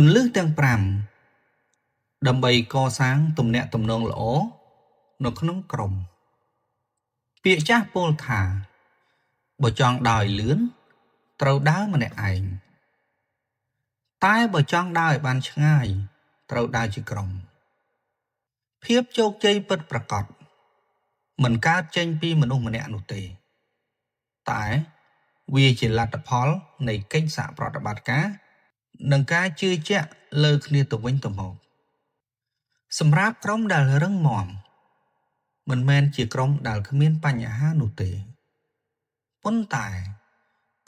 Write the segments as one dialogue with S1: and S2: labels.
S1: គន្លឹះទាំង5ដើម្បីកសាងទំនាក់ទំនងល្អនៅក្នុងក្រុមពាក្យចាស់ពោលថាបើចង់ដើរឲ្យលឿនត្រូវដើរម្នាក់ឯងតែបើចង់ដើរឲ្យបានឆ្ងាយត្រូវដើរជាក្រុមភាពជោគជ័យពិតប្រាកដមិនកើតចេញពីមនុស្សម្នាក់នោះទេតែវាជាលទ្ធផលនៃកិច្ចសហប្រតិបត្តិការនិងការជឿជាក់លើគ្នាទៅវិញទៅមកសម្រាប់ក្រុមដែលរឹងមាំមិនមែនជាក្រុមដែលគ្មានបញ្ហានោះទេប៉ុន្តែ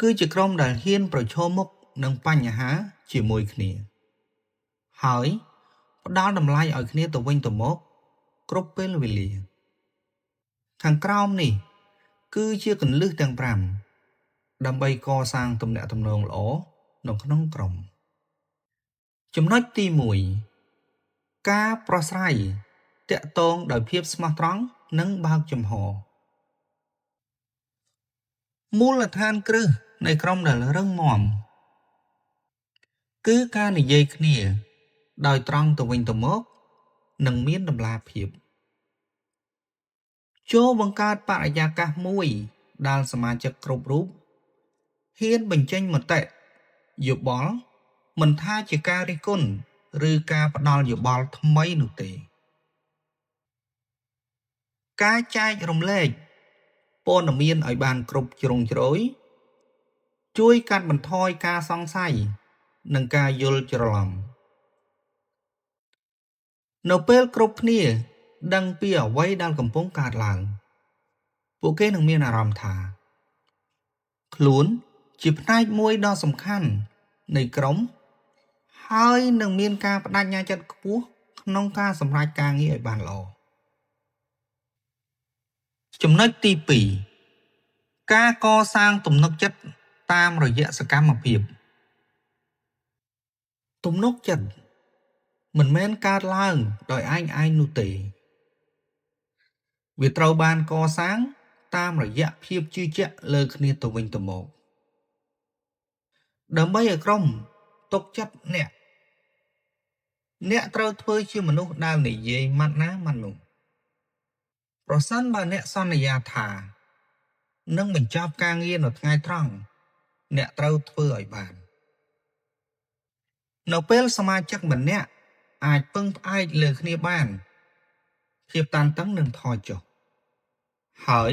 S1: គឺជាក្រុមដែលហ៊ានប្រឈមមុខនឹងបញ្ហាជាមួយគ្នាហើយផ្ដល់តម្លៃឲ្យគ្នាទៅវិញទៅមកគ្រប់ពេលវេលាខាងក្រោមនេះគឺជាគន្លឹះទាំង5ដើម្បីកសាងទំនាក់ទំនងល្អនៅក្នុងក្រុមចំណុចទី1ការប្រស្រ័យទាក់ទងដោយភាពស្មោះត្រង់និងបើកចំហមូលដ្ឋានគ្រឹះនៃក្រុមដែលរឹងមាំគឺការនិយាយគ្នាដោយត្រង់ទៅវិញទៅមកនិងមានតម្លាភាពចូលបង្កើតបរិយាកាសមួយដែលសមាជិកគ្រប់រូបហ៊ានបញ្ចេញមតិយោបល់មិនថាជាការរិះគន់ឬការផ្ដល់យោបល់ថ្មីនោះទេការចែករំលែកព័ត៌មានឲ្យបានគ្រប់ជ្រុងជ្រោយជួយកាត់បន្ថយការសង្ស័យនិងការយល់ច្រឡំនៅពេលគ្រប់គ្នាដឹងពីអ្វីដែលកំពុងកើតឡើងពួកគេនឹងមានអារម្មណ៍ថាខ្លួនជាផ្នែកមួយដ៏សំខាន់នៃក្រុមហើយនឹងមានការប្តេជ្ញាចិត្តខ្ពស់ក្នុងការសម្រេចការងារឲ្យបានល្អចំណុចទី2ការកសាងទំនុកចិត្តតាមរយៈសកម្មភាពទំនុកចិត្តមិនមែនកើតឡើងដោយឯងនោះទេវាត្រូវបានកសាងតាមរយៈភាពជឿជាក់លើគ្នាទៅវិញទៅមកដើម្បីឲ្យក្រុមទុកចិត្តអ្នកត្រូវធ្វើជាមនុស្សដែលនិយាយម៉ាត់ណាម៉ាត់នោះប្រសិនបើអ្នកសន្យាថានឹងបញ្ចប់ការងារនៅថ្ងៃត្រង់អ្នកត្រូវធ្វើឲ្យបាននៅពេលសមាជិកម្នាក់អាចពឹងផ្អែកលើគ្នាបានភាពតានតឹងនឹងថយចុះហើយ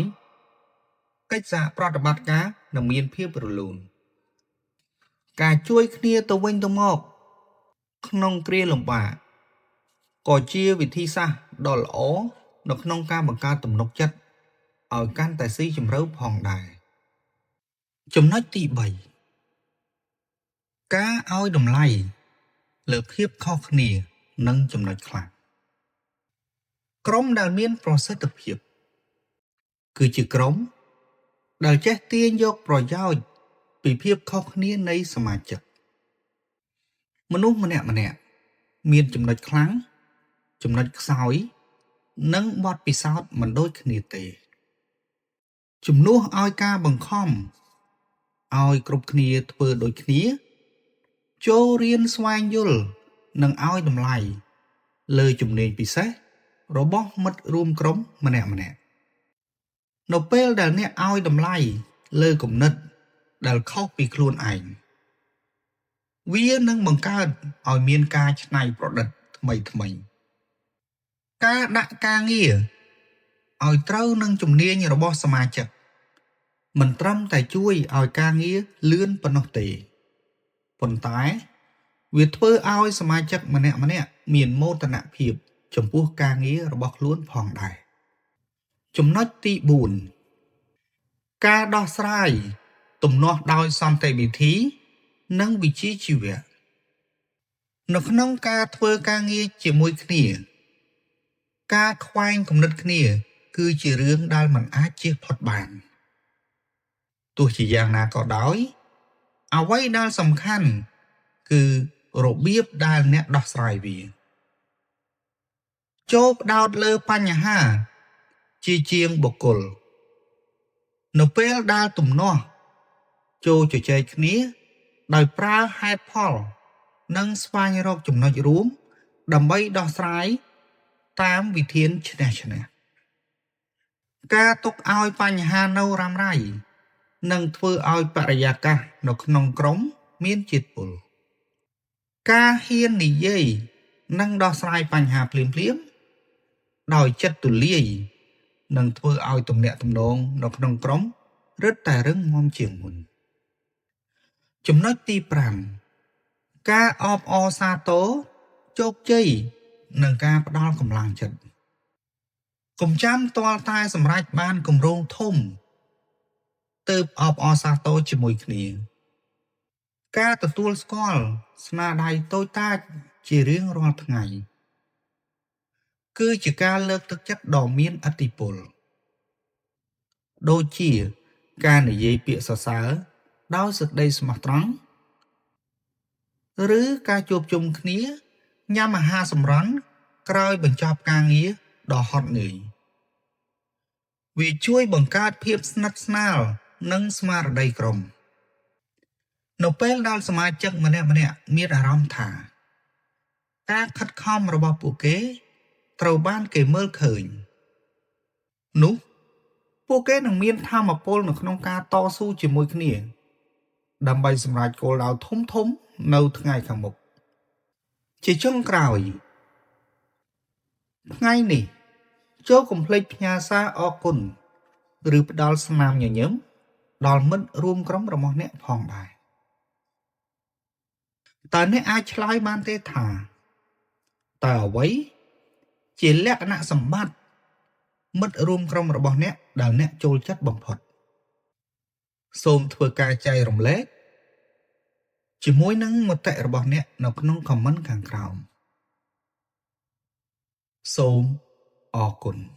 S1: កិច្ចសហប្រតិបត្តិការនឹងមានភាពរលូនការជួយគ្នាទៅវិញទៅមកក្នុងគ្រាលំបាកក៏ជាវិធីសាស្ត្រដ៏ល្អនៅក្នុងការបង្កើតទំនុកចិត្តឲ្យកាន់តែស៊ីជម្រៅផងដែរចំណុចទី3ការឲ្យតម្លៃលើភាពខុសគ្នានិងចំណុចខ្លាំងក្រុមដែលមានប្រសិទ្ធភាពគឺជាក្រុមដែលចេះទាញយកប្រយោជន៍ពីភាពខុសគ្នានៃសមាជិកមនុស្សម្នាក់ៗមានចំណុចខ្លាំងចំណុចខ្សោយនិងបទពិសោធន៍មិនដូចគ្នាទេជំនួសឲ្យការបង្ខំឲ្យគ្រប់គ្នាធ្វើដូចគ្នាចូលរៀនស្វែងយល់និងឲ្យតម្លៃលើជំនាញពិសេសរបស់មិត្តរួមក្រុមម្នាក់ៗនៅពេលដែលអ្នកឲ្យតម្លៃលើគំនិតដែលខុសពីខ្លួនឯងវានឹងបង្កើតឲ្យមានការច្នៃប្រឌិតថ្មីៗការដាក់ការងារឲ្យត្រូវនឹងជំនាញរបស់សមាជិកមិនត្រឹមតែជួយឲ្យការងារលឿនប៉ុណ្ណោះទេប៉ុន្តែវាធ្វើឲ្យសមាជិកម្នាក់ៗមានមោទនភាពចំពោះការងាររបស់ខ្លួនផងដែរចំណុចទី4ការដោះស្រាយទំនាស់ដោយសន្តិវិធីនិងវិជ្ជាជីវៈនៅក្នុងការធ្វើការងារជាមួយគ្នាការខ្វែងគំនិតគ្នាគឺជារឿងដែលមិនអាចជៀសផុតបានទោះជាយ៉ាងណាក៏ដោយអ្វីដែលសំខាន់គឺរបៀបដែលអ្នកដោះស្រាយវាចូលផ្ដោតលើបញ្ហាជាជាងបុគ្គលនៅពេលដែលទំនាស់ចូលជជែកគ្នាដោយប្រើហេតុផល និងស្វែងរកចំណុចរួមដើម្បីដោះស្រាយតាមវិធានឈ្នះឈ្នះការទុកឲ្យបញ្ហានៅរ៉ាំរ៉ៃនឹងធ្វើឲ្យបរិយាកាសនៅក្នុងក្រុមមានជាតិពុលការហ៊ាននិយាយនិងដោះស្រាយបញ្ហាភ្លាមៗដោយចិត្តទូលាយនឹងធ្វើឲ្យទំនាក់ទំនងនៅក្នុងក្រុមរឹតតែរឹងមាំជាងមុនចំណុចទី5ការអបអរសាទរជោគជ័យនិងការផ្ដល់កម្លាំងចិត្តកុំចាំទាល់តែសម្រេចបានគម្រោងធំទើបអបអរសាទរជាមួយគ្នាការទទួលស្គាល់ស្នាដៃតូចតាចជារៀងរាល់ថ្ងៃគឺជាការលើកទឹកចិត្តដ៏មានឥទ្ធិពលដូចជាការនិយាយពាក្យសរសើរដោយសេចក្តីស្មោះត្រង់ឬការជួបជុំគ្នាញ៉ាំអាហារសម្រន់ក្រោយបញ្ចប់ការងារដ៏ហត់នឿយវាជួយបង្កើតភាពស្និទ្ធស្នាលនិងស្មារតីក្រុមនៅពេលដែលសមាជិកម្នាក់ៗមានអារម្មណ៍ថាការខិតខំរបស់ពួកគេត្រូវបានគេមើលឃើញនោះពួកគេនឹងមានថាមពលនៅក្នុងការតស៊ូជាមួយគ្នាដើម្បីសម្រេចគោលដៅធំៗនៅថ្ងៃខាងមុខជាចុងក្រោយថ្ងៃនេះចូលកុំភ្លេចផ្ញើសារអរគុណឬផ្ដល់ស្នាមញញឹមដល់មិត្តរួមក្រុមរបស់អ្នកផងដែរតើអ្នកអាចឆ្លើយបានទេថាតើអ្វីជាលក្ខណៈសម្បត្តិមិត្តរួមក្រុមរបស់អ្នកដែលអ្នកចូលចិត្តបំផុតសូមធ្វើការចែករំលែកជាមួយនឹងមតិរបស់អ្នកនៅក្នុង comment ខាងក្រោមសូមអរគុណ។